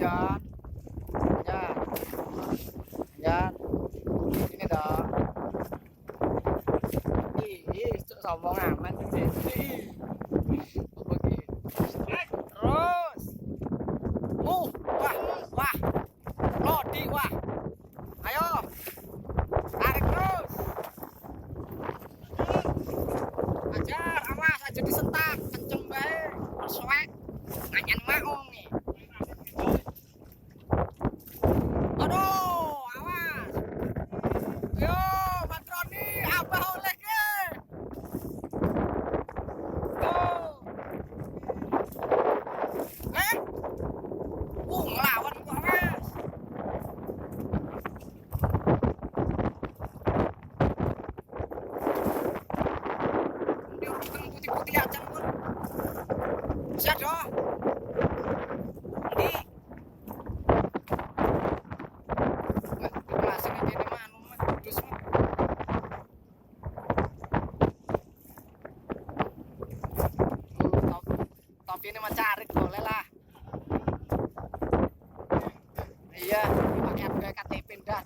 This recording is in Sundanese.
Jan. Ya. Ya. Ini toh. Ih, cuk sombong amat sih. Apa ki? Terus. Wah, wah. Lodi, wah. Ayo. Tarik terus. Ajar, awas aja disentak, kenceng bae. Persuek. Nganyan maung nih. Aduh, awas. Yo, Patroni, abah oleh ke. Tuh. Eh? Ngelawan kok, awas. Ini orang putih-putih aja pun. Bisa dong. Ini. Wah, di kelas ini kene mah anu mah kudus mah. Topi ini mah carik boleh lah. Iya, pakai KTP dah.